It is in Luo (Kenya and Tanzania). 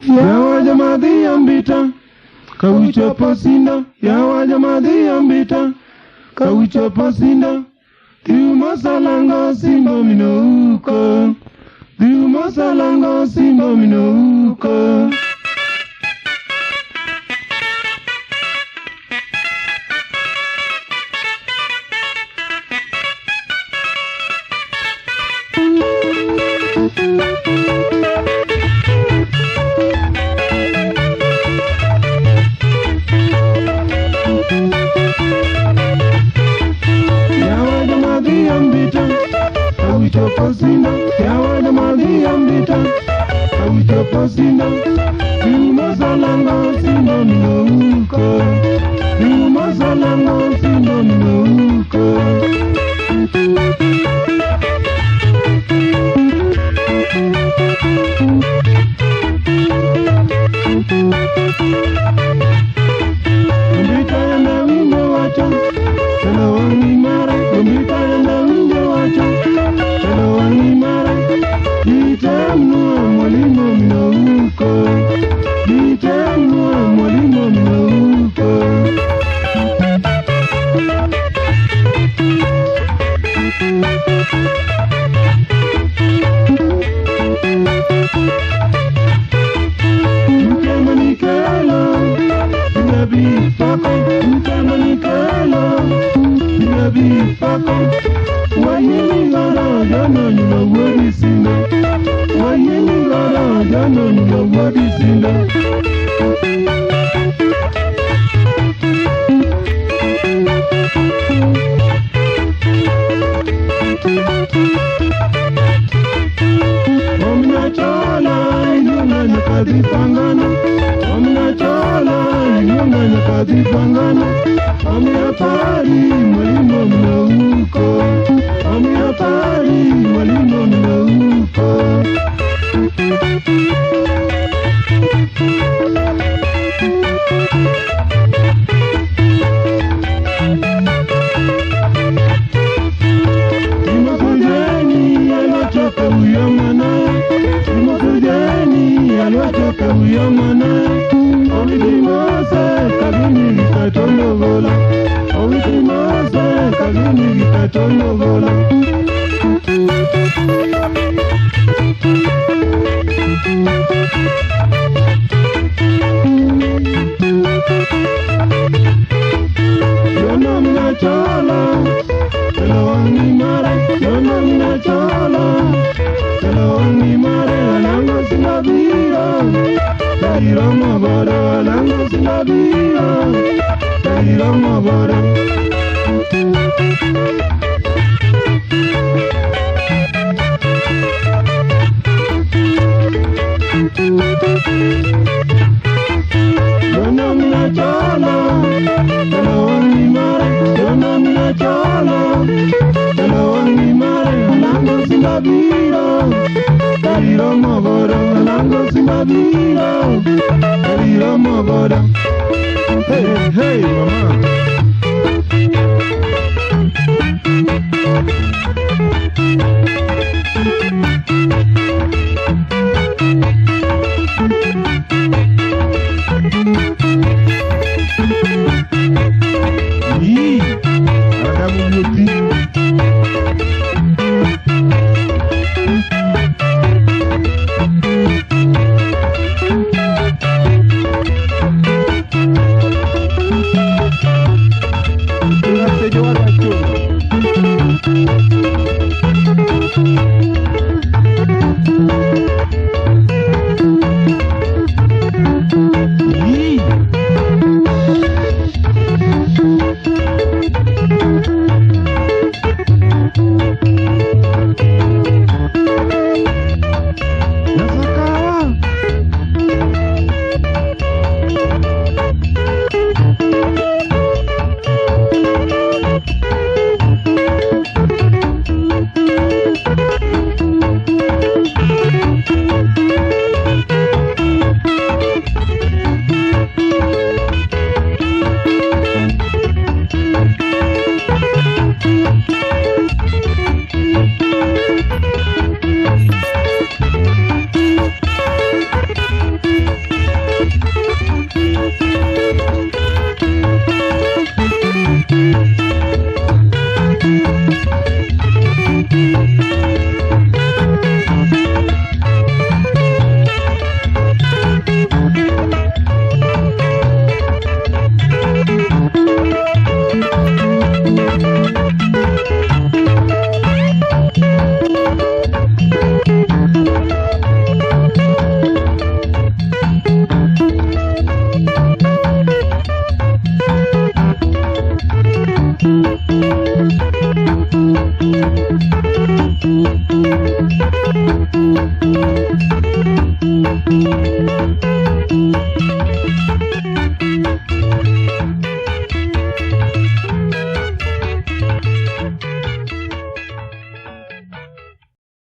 Yawa jomadhi ambita ka uchopo Sindo, yawa jomadhi ambita ka uchopo Sindo, dhiumo salango Sindo minouko, dhiumo salango Sindo minouko. Yawa jomadhi ambita ka uchopo Sindo, yawa jomadhi ambita ka uchopo Sindo, dhiumo salango Sindo minouko, dhiumo salango Sindo minouko. Ambita yanda winjo wacho, telo wang'i mare. Ambita yanda winjo wacho, telo wang'i mare. Ditemnwa mwalimu minouko, ditemnwa mwalimu minouko. Mkemanikelo, inabifako, mkemanikelo, inabifako. Wanyinigara jana nyuma wodi sindo, wanyinigara jana nyuma wodi sindo. Omnachola iluonga nyaka dhi pangana, omnachola iluonga nyaka dhi pangana. Omiya pari mwalimu minouko, omiya pari mwalimu minouko. Imosujeni alochoka huyo mwana, imosujeni alochoka huyo mwana. Owitimose kagini gikatologola, owitimose kagini gikatologola. Yono minachola, telo wang'i mare. Yono minachola, telo wang'i mare. Alango singabiro, tairomo godo. Alango singabiro, tairomo godo. Yono minachola, telo wang'i mare. Yono minachola, telo wang'i mare. Alango singabiro, tairomo godo. Alango singabiro, tairomo godo. Hey, hey, mama.